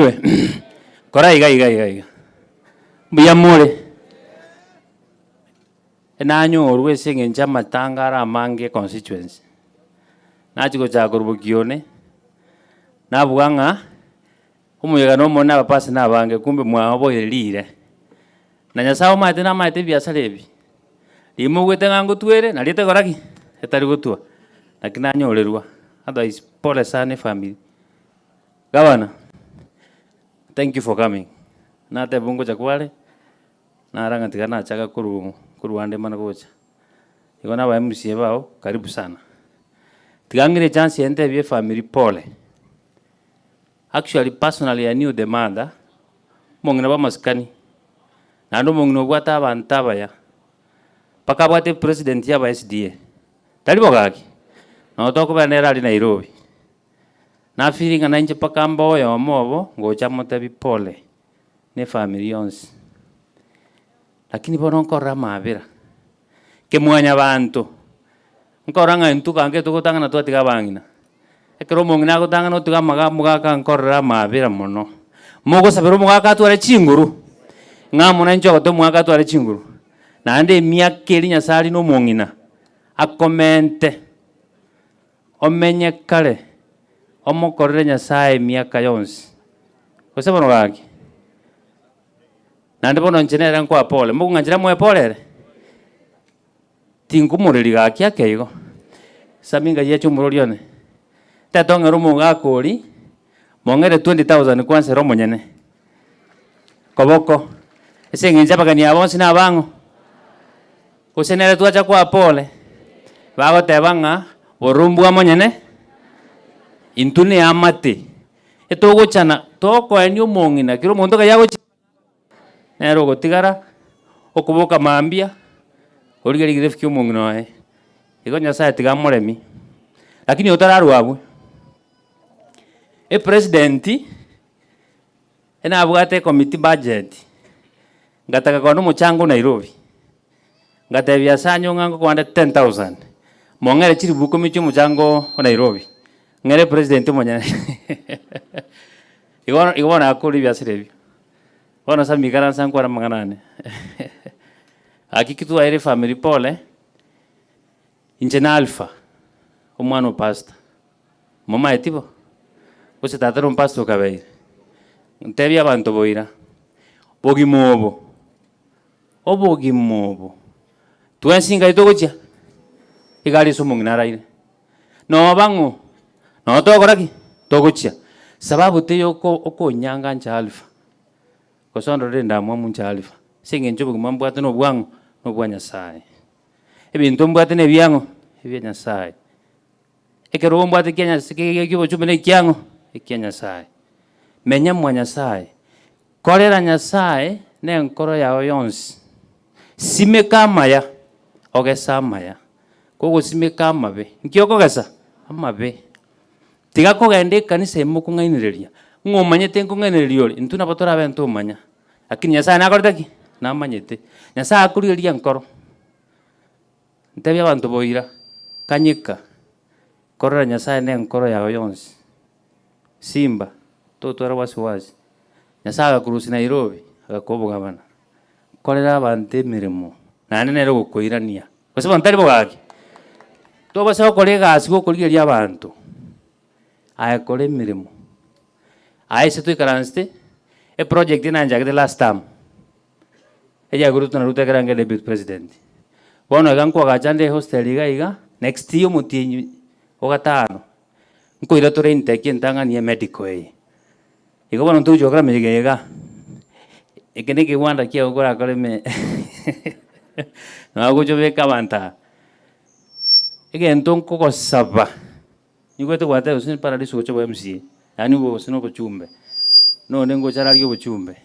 asifiwe. Kora iga iga iga iga. Mbuya more? Nanyorwe ase eng'encho amatanga are amange econstituency. Nachia gochaka korwa bokione, nabuga ng'a omoyega na omonene abapastor na abange kumbe mwaoboire riire. Na Nyasaye omanyete namaete ebiasara ebi, rimogwete ng'a ngotwere nario etegora ki? Etari gotwa. Naki nanyorerwa, otherwise pole sana efamiri. Gavana, thank you for coming, nateba ngocha kware. Nara ng'a tiga nachaka korwa korwa ande mane gocha. Igo na aba MCA bao, karibu sana. Tiga ng'ire echance eye ntebie efamiri pole. Actually personally I knew the mother, omong'ina bwa amasikani, naende omong'ina obwate abanto abaya, mpaka abwate epresident ya aba SDA. Tari bo gaki? Nabo tokobera nere aria Nairobi. Na feel ng'a nainche mpaka mbe oyomo obo, ngocha motebi pole. Na efamiri yonsi. Lakini bono nkorora amaabera, kemwanyabanto, nkorora ng'a intwe kanke togotang'ana twatiga abang'ina. Ekero omong'ina agotang'ana otiga amaga omogaka nkorora amaabera mono. Mogosabera omogaka atware chinguru, ng'a amo nainche ogote omogaka atware chinguru, naende emiaka eria Nyasaye aria na omong'ina, akomente, omenye kare, omokorere Nyasaye emiaka yonsi. Gose bono gaki? Naende bono inche nere nkoa pole, mokong'anchera moe pole ere? Tinkomoreria gaki ake igo, Sammy ngai ache omorori one, tata ong'ere omogaka oria, mong'ere 20,000 kwansa ere omonyene, koboko, ase eng'encho abageni aba bonsi nabang'o? Gose nere twacha koa pole, bagoteba ng'a bororo mbwa monyene, intwe neamate, etogochana tokoenia omong'ina kera omonto ngai agochi nere ogotigara, okoboka mambia, origereria egerefu kia omong'ina oye, igo Nyasaye tiga amoremie. Lakini otararwa abwo, epresident, enabwate ecommittee budget, ngataka kogenda omochango Nairobi, ngatebia ase anywe ng'a ngokoa 10,000, mong'ere chiribu ikomi chia omochango o Nairobi, ng'ere president omonyene igo igo bono nakorire ebiasara ebio. Bono ase ikaransa nkwane amang'ana ane gaki ki twaeire efamiri pole, inche na Alpha, omwana o pastor, momaeti bo? Gose tata na omopastor okabeire, ntebie abanto boira, bogima obo, obogima obo, twensi ngai togochia? Iga aria ase omong'ina araire. Noba ng'o? Noo togokora ki? Togochia. Sababu teiyo oko okonyanga nche Alpha, gose ondorere endamwamu nche Alpha, ase eng'encho obogima mbwate nobwang'o? Nobwa Nyasaye. Ebinto mbwate nebiang'o? Ebia Nyasaye. Ekerogo mbwate kia Nyasa kia obochumbe nekiang'o? Ekia Nyasaye. Menya mwa Nyasaye, korera Nyasaye nenkoro yao yonsi, simeka amaya, ogese amaya. Kogosimeka amabe, nki okogesa? Amabe. Tiga kogenda ekanisa ime okong'ainereria, ng'a omanyete nkong'ainereria ore, intwe nabo torabe ntomanya, lakini Nyasaye nakorete ki? Namanyete. Nyasaye akorigereria enkoro, ntebie abanto boira, kanyeka, korera Nyasaye na enkoro yao yonsi, simba, totwara wasiwasi, Nyasaye agakorusia Nairobi, agakoa obogabana, korera abanto emeremo, naende nere ogokoirania. Gose bono tari bogaki? Tobasa gokora egasi gokorigereria abanto, aye kora emeremo. Aye ase toikaransete, eproject nanchagete last term, eya Ruto na Ruto ekero arenge deputy president. Bono iga nkoagacha nde ehostel iga iga, next year omotienyi o gatano, nkoira tore intake entang'ani ya emedical eye. Igo bono ntogochia gokora emeyega eye igaa, eke na ekewanda kiago korakore eme nabo ogocha obeke abanto aa. Egento nkogosaba, nigwete gwateba gose paradiso gocha obe MCA, yaani gose na obochumbe, nonde ngocha ararie obochumbe,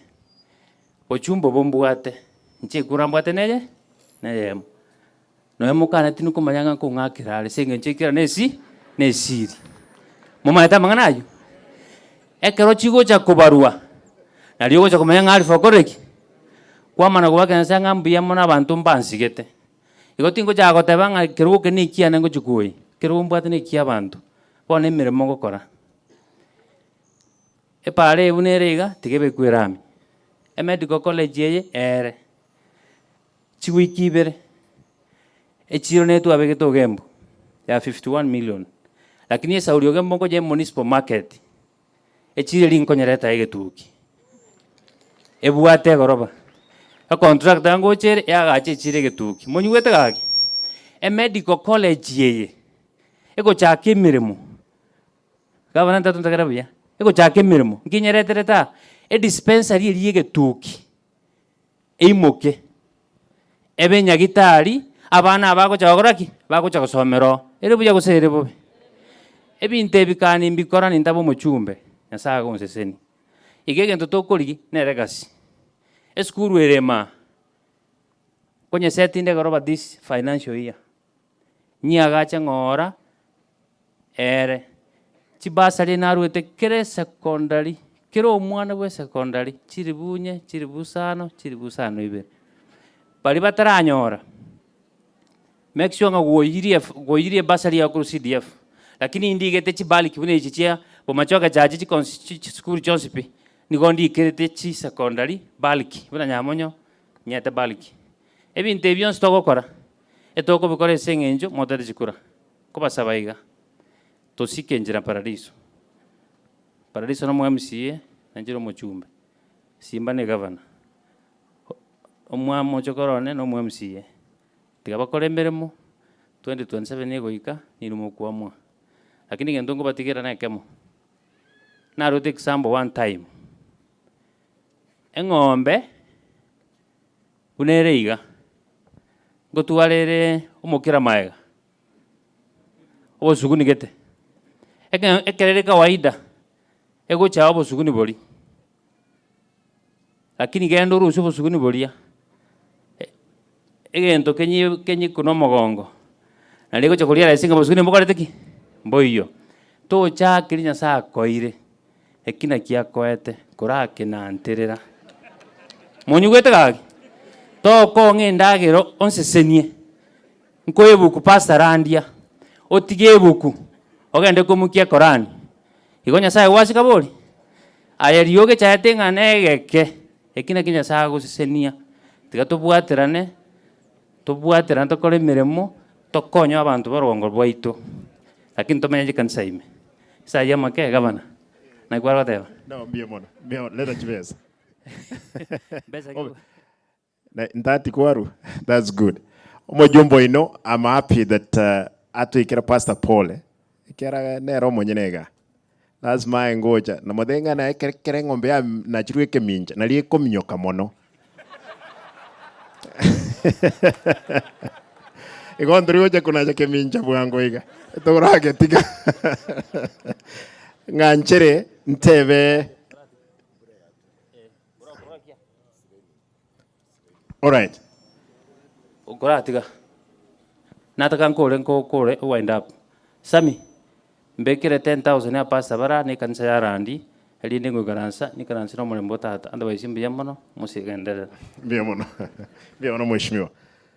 bochumbe obo mbwate, inche ekura mbwate neye, neyemo. Nonya mokana tinikomanya ng'a nkong'akera are ase eng'encho ekero nesi nesiri. Momanyete amang'ana ayio? Ekero chigocha kobarwa, nario ogocha komanya ng'a Alpha okorire ki? Kwamana goaka Nyasaye ng'a mbuya mono abanto mbansigete. Igo tingochaka goteba ng'a ekerogo eke na ekiane ngochia koyia, ekerogo mbwate na ekia abanto, bono emeremo ngokora. Epaara eye buna ere iga, tiga ebekwe erami. Emedical college eye eere, chiwiki ibere, echiro nere twabegete Ogembo ya 51 million, lakini esauri Ogembo nkonya emunicipal market, echiro eria nkonyereta egetuki, ebwate egoroba. Econtractor ngocha ere, yagacha echiro egetuki, monyigwete gaki? Emedical college eye, egochaka emeremo. Gavana ntatontagera buya, egochaka emeremo, nki nyereterete aa? Edispensary eria y'egetuki eimoke, ebe nyagitari, abana aba bagocha gokora ki? Bagocha gosomera oo. Ere buya gose ere bobe? Ebinto ebi kani mbikora nintabe omochumbe, Nyasaye agonsesenie. Iga egento tokorigia nere egasi. Esukuru ere imaa, nkonyesetinde egoroba this financial year. Nyiagache ng'ora ere. Chibasari narwete kera esecondary, kera omwana bwa esecondary, chiribu inye, chiribu isano, chiribu isano ibere. Baria bataranyora, make sure ng'a gwoyirie ef gwoyirie ebasari yago korwa CDF, lakini ndigete chibaliki buna echi chia Bomachoge chache chikonsi chi chisukuru chionsi pi, nigo ndikerete chisecondary bulk, buna Nyamonyo, nyete bulk. Ebinto ebi bionsi togokora, etokobikora ase eng'encho motoete chikura. Nkobasaba iga, tosike enchera Paradiso. Paradiso nomo MCA, na inche nomochumbe, Simba ne egavana, omwami omochokoro one nomo MCA. Tiga bakore emeremo, 2027 egoika, ninwe mokoamua. Lakini egento nkobatigera nekemo, narwete example one time, eng'ombe. Buna ere iga, ngotwara ere omokera magega, obosuguni gete, eke ekero ere kawaida, egocha obosuguni boria, lakini genda orusie obosuguni boria, egento kenye kenyekwe na omogongo, naende egocha korealize ng'a obosuguni mbokorete ki? Mboiyo. Tochakeri Nyasaye akoeire. Eki nakio akoete, korakenanterera. Monyigwete gaki? Tokong'a endagera onsesenie, nkoe ebuku Pastor Randia, otige ebuku, ogende komokia ekorani. Igo Nyasaye gwasika bori? Aye riria ogechaete ng'a negeke, eki nakio Nyasaye agosesenia. Tiga tobwaterane, tobwaterane tokore emeremo, tokonye abanto b'orogongo rwaito, lakini tomenye chikanisa ime. Ase ayio amake, gavana, naki kware goteba? No, mbuya mono, mbuya mono. Leta chibesa. Mbesa ki? Na- Ntati kwarwa. That's good. Omojumbe oino, I'm happy that uh, atoikera Pastor Paul. Eh? Ekera nere omonyene iga. Lazima aye ngocha. Na motebe ng'a naye kere kere eng'ombe ya nachirwe ekemincha, nari ekominyoka mono. Igo ntori gocha konacha kemincha bwango iga, toraketiga ng'a nchere ntebe Alright. Okoratiga, nataka nkore nkokore wind up. Sammy, mbekere 10,000 ya pastor bara na ekanisa ya Randi, erinde ngoikaransa, nikaranse na omorembe o tata. Otherwise mbuya mono, mosigenderere. Mbuya mono. Mbuya mono mheshimiwa.